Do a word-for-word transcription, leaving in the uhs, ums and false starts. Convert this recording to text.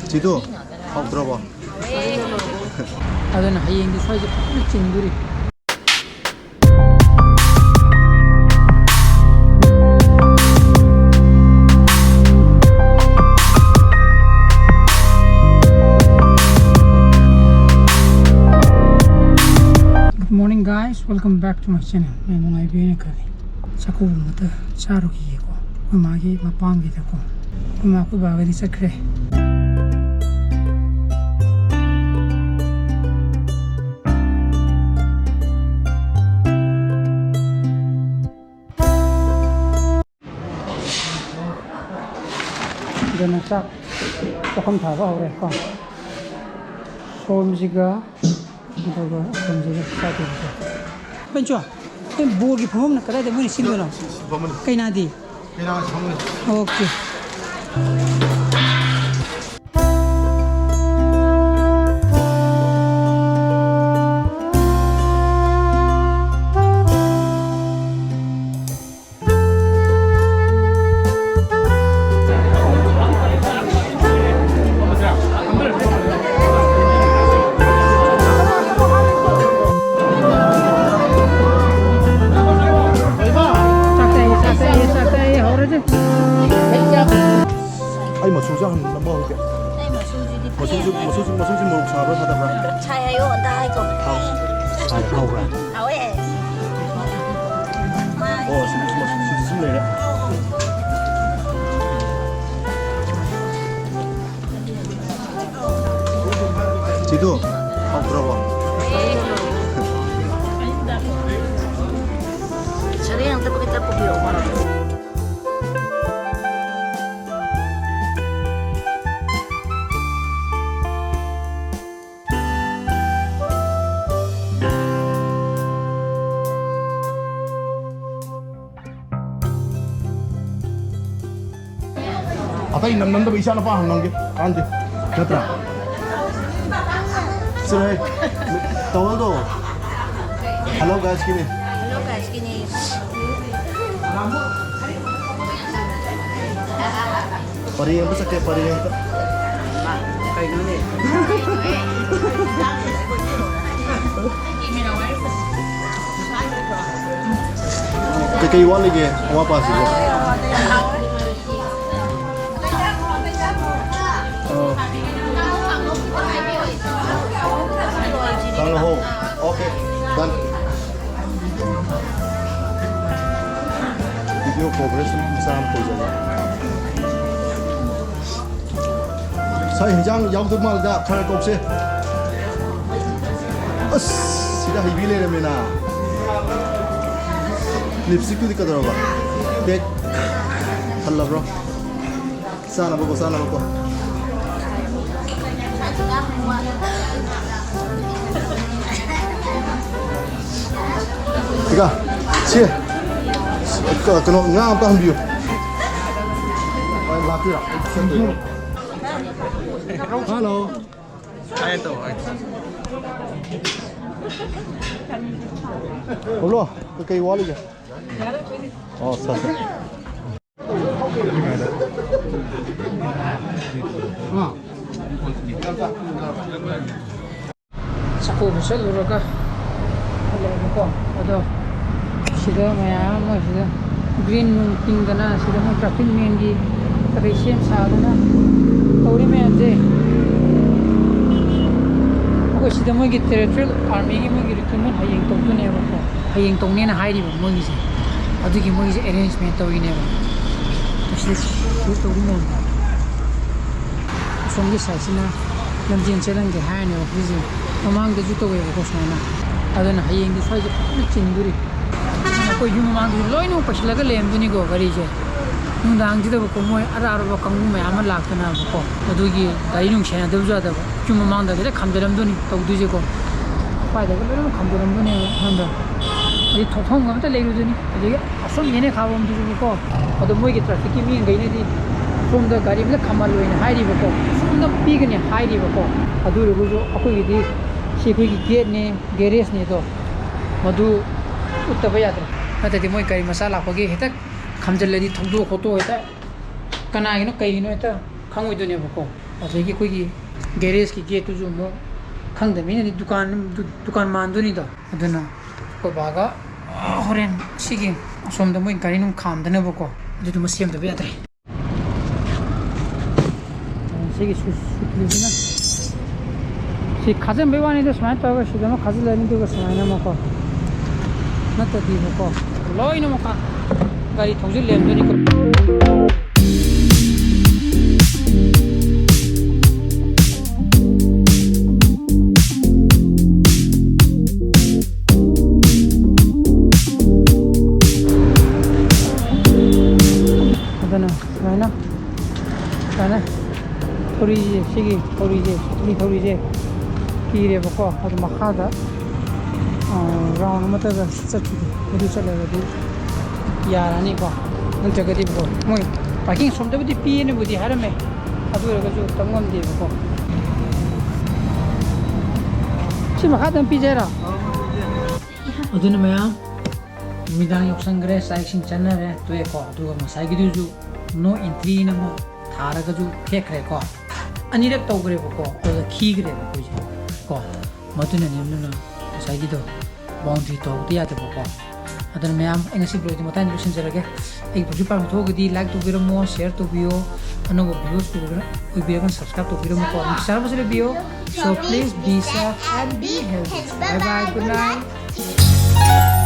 ꯁꯤꯗꯣ ꯍꯥꯎꯇ꯭ꯔꯕꯣ? ꯑꯗꯨꯅ ꯍꯌꯦꯡꯗꯤ ꯁ꯭ꯋꯥꯏꯁꯦ ꯐꯖꯅ ꯆꯤꯟꯗꯣꯔꯤ꯫ Good morning, guys. Welcome back to my channel. ꯃꯌꯥꯝ ꯅꯨꯡꯉꯥꯏꯕꯤꯔꯦꯅ ꯈꯜꯂꯤ꯫ ꯆꯥꯛꯀꯧꯕ ꯑꯃꯇ ꯆꯥꯔꯨꯈꯤꯒꯦꯀꯣ꯫ ꯑꯩꯈꯣꯏ ꯃꯥꯒꯤ ꯃꯄꯥꯝꯒꯤꯗꯀꯣ꯫ ꯑꯩꯈꯣꯏ ꯃꯥ ꯑꯩꯈꯣꯏ ꯕꯥꯒꯗꯤ ꯆꯠꯈ꯭ꯔꯦ꯫ ꯑꯗꯨꯅ ꯆꯥꯛ ꯆꯥꯛꯈꯨꯝ ꯊꯥꯕ ꯍꯧꯔꯦꯀꯣ꯫ ꯁꯣꯝꯁꯤꯒ ꯑꯗꯨꯒ ꯑꯁꯣꯝꯁꯤꯒ ꯆꯥꯗꯣꯏꯅꯤꯀꯣ꯫ ꯄꯟꯆꯣ, ꯑꯩꯈꯣꯏ ꯕꯣꯔꯒꯤ ꯐꯝꯐꯝꯅ ꯀꯗꯥꯏꯗ ꯃꯣꯏꯅ ꯁꯤꯟꯗꯣꯏꯅꯣ? ꯁꯤ ꯐꯝꯕꯅꯤ꯫ ꯀꯩꯅꯥꯗꯤ? ꯀꯩꯅꯥ ꯐꯝꯕꯅꯤ꯫ ꯑꯣꯀꯦ꯫ ꯆꯥꯛ ꯆꯥꯏꯌꯦ, ꯆꯥꯛ ꯆꯥꯏꯌꯦ, ꯆꯥꯛ ꯆꯥꯏꯌꯦ, ꯍꯧꯔꯁꯦ꯫ ꯑꯩ ꯃꯆꯨꯁꯦ ꯍꯟꯅ ꯅꯝꯕ ꯍꯧꯔꯒꯦ꯫ ꯑꯩ ꯃꯆꯨꯁꯤꯗꯤ ꯃꯆꯨꯁꯦ, ꯐꯖꯩ꯫ ꯃꯆꯨꯁꯦ, ꯃꯆꯨꯁꯦ ꯃꯣꯔꯣꯛ ꯁꯥꯕ꯭ꯔꯥ ꯐꯗꯕ꯭ꯔꯥ? ꯁꯥꯏ ꯍꯥꯏꯌꯣ, ꯑꯝꯇ ꯍꯥꯏꯈꯣ꯫ ꯍꯥꯎ-, ꯁꯥꯏ ꯍꯥꯎꯕ꯭ꯔꯥ? ꯍꯥꯎꯋꯦ꯫ ꯑꯣ, ꯁꯤ, ꯁꯤ, ꯁꯤ, ꯁꯤ ꯂꯩꯔꯦ꯫ ꯁꯤꯗꯣ ꯍꯥꯎꯇ꯭ꯔꯕꯣ? ꯁꯔꯦꯡ ꯑꯝꯇ ꯈꯤꯇ ꯄꯨꯕꯤꯔꯛꯑꯣ꯫ ꯑꯇꯩ ꯅꯝ ꯅꯝꯗꯕ ꯏꯆꯥ ꯅꯨꯄꯥ ꯍꯪꯉꯝꯒꯦ꯫ ꯀꯥꯟꯗꯦ꯫ ꯅꯠꯇ꯭ꯔꯥ? ꯆꯠꯂꯣꯍꯦ꯫ ꯇꯧꯍꯜꯗꯣ꯫ Hello guys ꯀꯤꯅꯤ꯫ Hello guys ꯀꯤꯅꯤ꯫ ꯄꯔꯦꯡ ꯑꯝꯇ ꯆꯠꯀꯦ, ꯄꯔꯦꯡ ꯑꯝꯇ꯫ ꯀꯩꯅꯣꯅꯦ? ꯀꯩꯀꯩ ꯋꯥꯠꯂꯤꯒꯦ ꯑꯋꯥꯠꯄꯁꯤꯕꯣ? ꯑꯣ꯫ ꯀꯥꯡꯍꯧ꯫ Okay, done. Video coverage ꯃꯆꯥ ꯑꯃ ꯇꯧꯖꯒꯦ꯫ ꯁꯥ ꯍꯤꯟꯖꯥꯡ ꯌꯥꯎꯗꯕ ꯃꯥꯜꯂꯤꯗ, ꯈꯔ ꯀꯧꯁꯦ꯫ ꯑꯁ, ꯁꯤꯗ ꯍꯩꯕꯤ ꯂꯩꯔꯝꯃꯦꯅ꯫ Lipstickꯇꯨꯗꯤ ꯀꯩꯗꯧꯔꯕ? Bag ꯍꯜꯂꯕ꯭ꯔꯣ? ꯆꯥꯅꯕꯀꯣ, ꯆꯥꯅꯕꯀꯣ꯫ ꯏꯀꯥ, ꯁꯤ, ꯀ-, ꯀꯩꯅꯣ, ꯉꯥ ꯑꯝꯇ ꯍꯟꯕꯤꯌꯨ꯫ ꯍꯣꯏ, ꯂꯥꯛꯄꯤꯔꯣ? Hello꯫ ꯍꯥꯏ ꯇꯧ, ꯍꯥꯏ ꯇꯧ꯫ ꯕꯕ꯭ꯂꯣ, ꯀꯩꯀꯩ ꯋꯥꯠꯂꯤꯒꯦ? ꯑꯣ, ꯑꯠꯆꯥ, ꯑꯠꯆꯥ꯫ ꯆꯥꯛꯀꯧꯕ ꯆꯠꯂꯨꯔꯒ ꯍꯜꯂꯛꯑꯦꯕꯀꯣ꯫ ꯑꯗꯣ ꯁꯤꯗ ꯃꯌꯥꯝ ꯑꯃ ꯁꯤꯗ green ꯅꯨꯡ ꯇꯤꯡꯗꯅ, ꯁꯤꯗ ꯃꯣꯏ traffic manꯒꯤ ꯀꯔꯤ ꯁꯦꯝ ꯁꯥꯗꯅ ꯇꯧꯔꯤ ꯃꯌꯥꯝꯁꯦ꯫ ꯑꯩꯈꯣꯏ ꯁꯤꯗ ꯃꯣꯏꯒꯤ territorial armyꯒꯤ ꯃꯣꯏꯒꯤ recruitment ꯍꯌꯦꯡ ꯇꯧꯗꯣꯏꯅꯦꯕꯀꯣ꯫ ꯍꯌꯦꯡ ꯇꯧꯅꯦꯅ ꯍꯥꯏꯔꯤꯕ ꯃꯣꯏꯒꯤꯁꯦ꯫ ꯑꯗꯨꯒꯤ ꯃꯣꯏꯒꯤꯁꯦ arrangement ꯇꯧꯔꯤꯅꯦꯕ꯫ ꯁꯤꯗ ꯁꯤꯗ ꯇꯧꯔꯤ ꯃꯌꯥꯝ꯫ ꯑꯁꯣꯝꯒꯤ sideꯁꯤꯅ ꯂꯝꯖꯦꯟ ꯆꯦꯜꯍꯟꯒꯦ ꯍꯥꯏꯔꯅꯦꯕ ꯑꯩꯈꯣꯏꯁꯦ꯫ ꯃꯃꯥꯡꯗꯁꯨ ꯇꯧꯋꯦꯕꯀꯣ ꯁꯨꯃꯥꯏꯅ꯫ ꯑꯗꯨꯅ ꯍꯌꯦꯡꯗꯤ ꯁ꯭ꯋꯥꯏꯁꯦ ꯐꯖꯅ ꯆꯤꯟꯗꯣꯔꯤ꯫ ꯑꯩꯈꯣꯏ ꯌꯨꯝ ꯃꯃꯥꯡꯗꯁꯨ ꯂꯣꯏꯅꯃꯛ ꯄꯩꯁꯤꯜꯂꯒ ꯂꯩꯔꯝꯗꯣꯏꯅꯤꯀꯣ ꯒꯥꯔꯤꯁꯦ꯫ ꯅꯨꯡꯗꯥꯡꯁꯤꯗꯕꯨꯀꯣ ꯃꯣꯏ ꯑꯔꯥꯞ ꯑꯔꯥꯞꯄ ꯀꯥꯡꯕꯨ ꯃꯌꯥꯝ ꯑꯃ ꯂꯥꯛꯇꯅꯕꯀꯣ꯫ ꯑꯗꯨꯒꯤ ꯒꯥꯔꯤ ꯅꯨꯡ ꯁꯦꯟꯅꯗꯕꯁꯨ ꯌꯥꯗꯕ꯫ ꯌꯨꯝ ꯃꯃꯥꯡꯗ ꯈꯤꯇꯪ ꯈꯥꯝꯖꯤꯜꯂꯝꯗꯣꯏꯅꯤ ꯇꯧꯗꯣꯏꯁꯦꯀꯣ꯫ ꯁ꯭ꯋꯥꯏꯗꯒ ꯂꯣꯏꯅꯃꯛ ꯈꯥꯝꯖꯤꯜꯂꯝꯗꯣꯏꯅꯦꯕ ꯈꯪꯕ꯭ꯔꯥ? ꯑꯗꯩ ꯊꯣꯛꯐꯝꯒ ꯑꯝꯇ ꯂꯩꯔꯣꯏꯗꯣꯏꯅꯤ꯫ ꯑꯗꯒꯤ ꯑꯁꯣꯝ ꯌꯦꯅꯦ ꯈꯥꯕꯝꯗꯨꯁꯨꯀꯣ꯫ ꯑꯗꯣ ꯃꯣꯏꯒꯤ trafficꯀꯤ ꯃꯤꯈꯩꯅꯗꯤ ꯁꯣꯝꯗ ꯒꯥꯔꯤ ꯑꯝꯇ ꯈꯥꯝꯍꯜꯂꯣꯏꯅ ꯍꯥꯏꯔꯤꯕꯀꯣ꯫ ꯁꯣꯝꯗ ꯄꯤꯒꯅꯤ ꯍꯥꯏꯔꯤꯕꯀꯣ꯫ ꯑꯗꯨ ꯑꯣꯏꯔꯒꯁꯨ ꯑꯩꯈꯣꯏꯒꯤꯗꯤ ꯁꯤ ꯑꯩꯈꯣꯏꯒꯤ gateꯅꯦ, garageꯅꯦ ꯑꯗꯣ꯫ ꯃꯗꯨ ꯎꯠꯇꯕ ꯌꯥꯗ꯭ꯔꯦ꯫ ꯅꯠꯇ꯭ꯔꯗꯤ ꯃꯣꯏ ꯒꯥꯔꯤ ꯃꯆꯥ ꯂꯥꯛꯄꯒꯤ ꯍꯦꯛꯇ ꯈꯥꯝꯖꯤꯜꯂꯗꯤ ꯊꯧꯗꯣꯛ ꯈꯣꯠꯇꯣꯛ ꯍꯦꯛꯇ ꯀꯅꯥꯒꯤꯅꯣ ꯀꯩꯒꯤꯅꯣ ꯍꯦꯛꯇ ꯈꯪꯉꯣꯏꯗꯣꯏꯅꯦꯕꯀꯣ꯫ ꯑꯗꯒꯤ ꯑꯩꯈꯣꯏꯒꯤ garage ꯀꯤ gate ꯇꯨꯁꯨ ꯑꯃꯨꯛ ꯈꯪꯗꯕ ꯃꯤꯅꯗꯤ ꯗꯨꯀꯥꯟ, ꯗꯨꯀꯥꯟ ꯃꯥꯟꯗꯣꯏꯅꯤꯗꯣ꯫ ꯑꯗꯨꯅ ꯑꯩꯈꯣꯏ ꯕꯥꯒ ꯍꯣꯔꯦꯟ ꯁꯤꯒꯤ ꯑꯁꯣꯝꯗ ꯃꯣꯏ ꯒꯥꯔꯤ ꯅꯨꯡ ꯈꯥꯝꯗꯅꯕꯀꯣ, ꯑꯗꯨꯗꯨꯃ ꯁꯦꯝꯗꯕ ꯌꯥꯗ꯭ꯔꯦ꯫ ꯁꯤꯒꯤ ꯁꯨ-, ꯁꯨꯇꯤꯁꯤꯅ ꯁꯤ ꯈꯥꯖꯤꯟꯕꯩ ꯋꯥꯅꯤꯗ, ꯁꯨꯃꯥꯏꯅ ꯇꯧꯔꯒ ꯁꯤꯗ ꯑꯃ ꯈꯥꯖꯤꯜꯂꯅꯤ, ꯑꯗꯨꯒ ꯁꯨꯃꯥꯏꯅ ꯑꯃꯀꯣ, ꯅꯠꯇꯗꯤꯕꯀꯣ ꯂꯣꯏꯅꯃꯛ ꯒꯥꯔꯤ ꯊꯧꯖꯤꯜ ꯂꯩꯔꯝꯗꯣꯏꯅꯤꯀꯣ꯫ ꯑꯗꯨꯅ ꯁꯨꯃꯥꯏꯅ, ꯁꯨꯃꯥꯏꯅ ꯊꯧꯔꯤꯁꯦ, ꯁꯤꯒꯤ ꯊꯧꯔꯤꯁꯦ, ꯁꯤꯒꯤ ꯊꯧꯔꯤꯁꯦ ꯀꯤꯔꯦꯕꯀꯣ꯫ ꯑꯗꯨ ꯃꯈꯥꯗ, ꯑ, round ꯑꯃꯠꯇꯒ ꯆꯠꯄꯤꯗꯣ, ꯑꯗꯨ ꯆꯠꯂꯒꯗꯤ ꯌꯥꯔꯅꯤꯀꯣ꯫ ꯅꯠꯇ꯭ꯔꯒꯗꯤ ꯕ꯭ꯔꯣ, ꯃꯣꯏ parking ꯁꯣꯝꯗꯕꯨꯗꯤ ꯄꯤꯌꯦꯅꯕꯨꯗꯤ ꯍꯥꯏꯔꯝꯃꯦ, ꯑꯗꯨ ꯑꯣꯏꯔꯒꯁꯨ ꯇꯝ ꯉꯝꯗꯦꯕꯀꯣ꯫ ꯁꯤ ꯃꯈꯥꯗ ꯑꯗꯨꯝ ꯄꯤꯖꯔꯣ꯫ ꯑꯗꯨꯅ ꯃꯌꯥꯝ, ꯅꯨꯃꯤꯗꯥꯡ ꯌꯥꯎꯁꯟꯈ꯭ꯔꯦ, ꯆꯥꯛ ꯏꯁꯤꯡ ꯆꯥꯅꯔꯦ, ꯇꯣꯛꯑꯦꯀꯣ꯫ ꯑꯗꯨꯒ ꯉꯁꯥꯏꯒꯤꯗꯨꯁꯨ no entry ꯅ ꯑꯃ ꯊꯥꯔꯒꯁꯨ ꯊꯦꯛꯈ꯭ꯔꯦꯀꯣ꯫ ꯑꯅꯤꯔꯛ ꯇꯧꯈ꯭ꯔꯦꯕꯀꯣ, ꯑꯗꯨꯗ ꯈꯤꯈ꯭ꯔꯦꯕ ꯑꯩꯈꯣꯏꯁꯦ ꯀꯣ꯫ ꯃꯗꯨꯅꯅꯦ, ꯑꯗꯨꯅ ꯉꯁꯥꯏꯒꯤꯗꯣ boundary ꯇꯧꯍꯧꯗ ꯌꯥꯗꯕꯀꯣ꯫ ꯑꯗꯨꯅ ꯃꯌꯥꯝ, ꯑꯩ ꯉꯁꯤ vlog ꯁꯦ ꯃꯇꯥꯡꯗ ꯂꯣꯏꯁꯤꯟꯖꯔꯒꯦ꯫ ꯑꯩꯒꯤ vlog ꯁꯦ ꯄꯥꯝꯕ ꯊꯣꯛꯑꯒꯗꯤ like ꯇꯧꯕꯤꯔꯝꯃꯣ, share ꯇꯧꯕꯤꯌꯣ, ꯑꯅꯧꯕ viewers ꯑꯣꯏꯕꯤꯔꯒꯅ subscribe ꯇꯧꯕꯤꯔꯝꯃꯨꯀꯣ꯫ ꯅꯨꯡꯁꯤꯆꯥꯟꯅꯕꯁꯨ ꯂꯩꯕꯤꯌꯣ꯫ So please be safe and be healthy. Bye bye, good night.